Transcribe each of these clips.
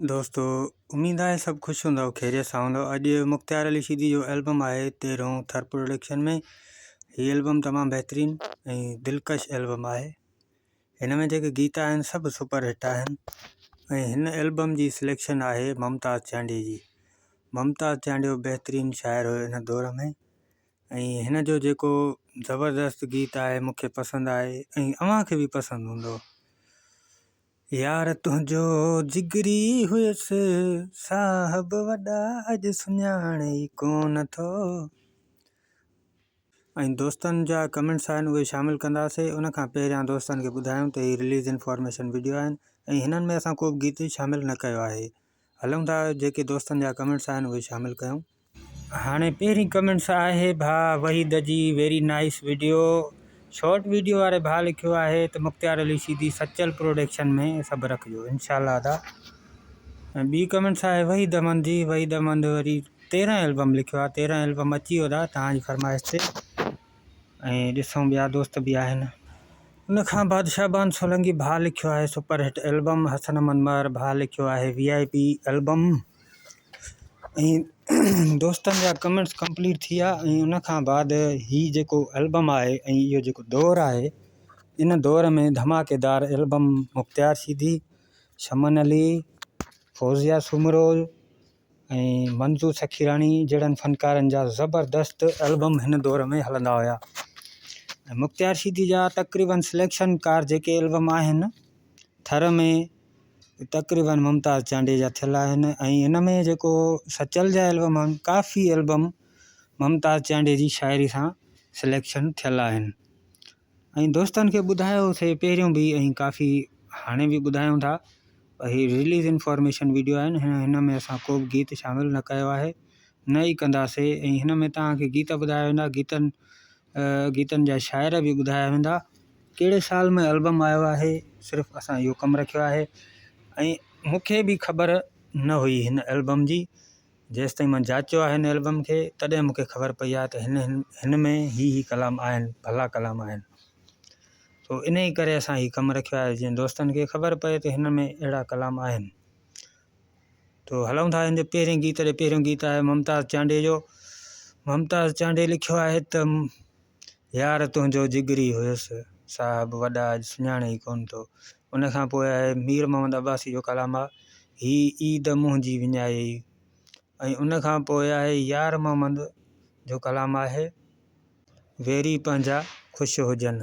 دوستو اميد آهي سڀ خوش هوندؤ خيريت سان هوندؤ اڄ مختيار علي شيدي جو البم آهي تيرهون ٿر پروڊڪشن ۾ هي البم تمام بهترين ۽ دلڪش البم آهي هن ۾ جيڪي گيت آهن سڀ سپر هٽ آهن ۽ هن البم جي سليڪشن آهي ممتاز چانڊيي جي ممتاز چانڊيو بهترين شاعر هيو ان دور ۾ ۽ هن جو جيڪو زبردست گيت آهي مونکي پسند آهي ۽ اوهان کي به پسند هوندو يار تنهنجو جگري هيس صاحب وڏا اڄ سڃاڻي ئي ڪونه ٿو. ۽ دوستن جا ڪمينٽس آهن اهي شامل ڪنداسي ان کان پهريان دوستن کي ٻڌايون ته هي رليز انفارميشن وڊيو آهن ۽ هنن ۾ اسان ڪو به گيت شامل نه ڪيو آهي هلون ٿا جيڪي دوستن جا ڪمينٽس آهن اهي شامل ڪيون. هاڻي پهرين ڪمينٽس آهي ڀاء وحيد جي very nice video short video واري ڀاء لکيو آهي ته مختيار علي شيدي سچل پروڊڪشن ۾ سڀ رکجو انشاء الله ادا ۽ ٻي ڪمينٽس آهي وحيد احمد جي وحيد احمد وري 13 البم لکيو آهي 13 البم اچي ويو ادا توهان جي فرمائش تي ۽ ڏسون ٻيا دوست به آهن ان کان بعد شعبان سولنگي ڀاء لکيو آهي super hit album Hassan Ahmed Mahar ڀاء لکيو آهي وي آء پي البم ۽ دوستن جا ڪمينٽس ڪمپليٽ ٿي ويا ۽ ان کان بعد هي جيڪو البم آهي ۽ اهو جيڪو دور آهي ان دور ۾ ڌماڪيدار البم مختيار شيدي، شمن علي، فوزيه سومرو ۽ منظور سخيراڻي جهڙن فنڪارن جا زبردست البم هن دور ۾ هلندا هيا ۽ مختيار شيدي جا تقريبن سليڪشن ڪار جيڪي البم آهن ٿر ۾ تقريبن ممتاز چانڊيي جا ٿيل آهن ۽ ان ۾ جيڪو سچل جا البم آهن ڪافي البم ممتاز چانڊيي جي شاعري سان سليڪشن ٿيل آهن ۽ دوستن کي ٻڌايوسي پهريون به ۽ ڪافي هاڻي به ٻڌايون ٿا هي رليز انفارميشن ويڊيو آهن هن ۾ اسان ڪو به گيت شامل نه ڪيو آهي نه ئي ڪنداسي ۽ هن ۾ توهان کي گيت ٻڌايا ويندا گيتن گيتن جا شاعر به ٻڌايا ويندا ڪهڙي سال ۾ البم آيو آهي صرف اسان اهو ڪم رکيو آهي ۽ مون کي به خبر نه هئي هن البم جي جيستائين مان جاچيو آهي هن البم کي تڏهن مون کي خبر پئي آهي ته هن هن ۾ هي هي ڪلام آهن ڀلا ڪلام آهن سو ان ئي ڪري اسان هي ڪم رکيو آهي جيئن دوستن کي خبر پئي ته هن ۾ اهڙا ڪلام آهن تو هلون ٿا هن جو پهرين گيت ڏي پهريون گيت آهي ممتاز چانڊيي جو ممتاز چانڊيي لکيو آهي ته يار تنهنجو جگري هيس، صاحب وڏا اڄ سڃاڻي ئي ڪونه ٿو. ان کان پوء آهي مير محمد عباسي جو ڪلام آ هي عيد منهنجي وڃايئي ۽ ان کان پوء آهي يار محمد جو ڪلام آهي ويري پنهنجا خوش هجن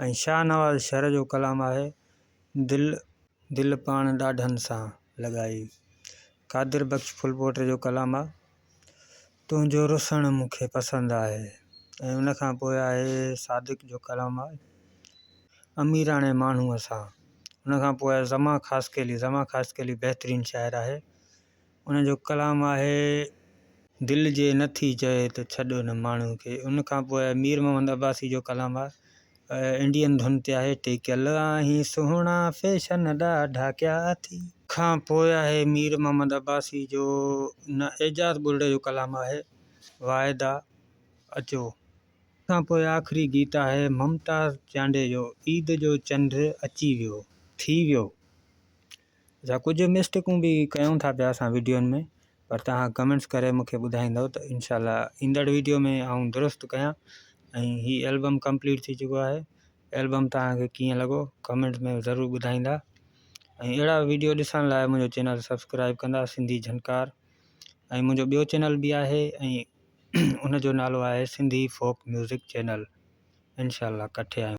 ۽ شاهنواز شر جو ڪلام آهي دل دل پاڻ ڏاڍن سان لڳائي. قادر بخش ڦلپوٽي جو ڪلام آ. تنهنجو رسڻ مون کي پسند آهي ۽ ان کان پوء آهي صادق جو ڪلام آهي اميراڻي ماڻهوء سان ان کان پوء آهي زمان خاصخيلي زمان خاصخيلي بهترين شاعر آهي ان جو ڪلام آهي دل جي نه ٿي چئي ته ڇڏ ان ماڻهوء کي ان کان پوء آهي مير محمد عباسي جو ڪلام آهي انڊين ڌن تي آهي ٽيڪيل آهين سهڻا فيشن ڏاڍا ڪيا ٿي. کان پوء آهي مير محمد عباسي جو نه اعجاز ٻرڙي جو ڪلام آهي واعدا اچو. کان پوء آخري گيت آهي ممتاز چانڊيي جو عيد جو چنڊ اچي ويو ٿي ويو. اڇا ڪجهه مسٽيڪون به ڪيون ٿا پيا اسان وڊيون ۾ پر توهان ڪمينٽس ڪري مونکي ٻڌائيندو ته انشاء الله ايندڙ ويڊيو ۾ آئون درست ڪيان ۽ هي البم ڪمپليٽ ٿي چڪو آهي البم توهان کي ڪيئن لڳو ڪمينٽس ۾ ضرور ٻڌائيندا ۽ اهڙا ويڊيو ڏسڻ لاء منهنجو چينل سبسڪرائب ڪندا سنڌي جھنڪار ۽ منهنجو ٻيو چينل به آهي ۽ ان جو نالو آهي سنڌي فوڪ ميوزڪ چينل انشاء الله ڪٺي آهيون.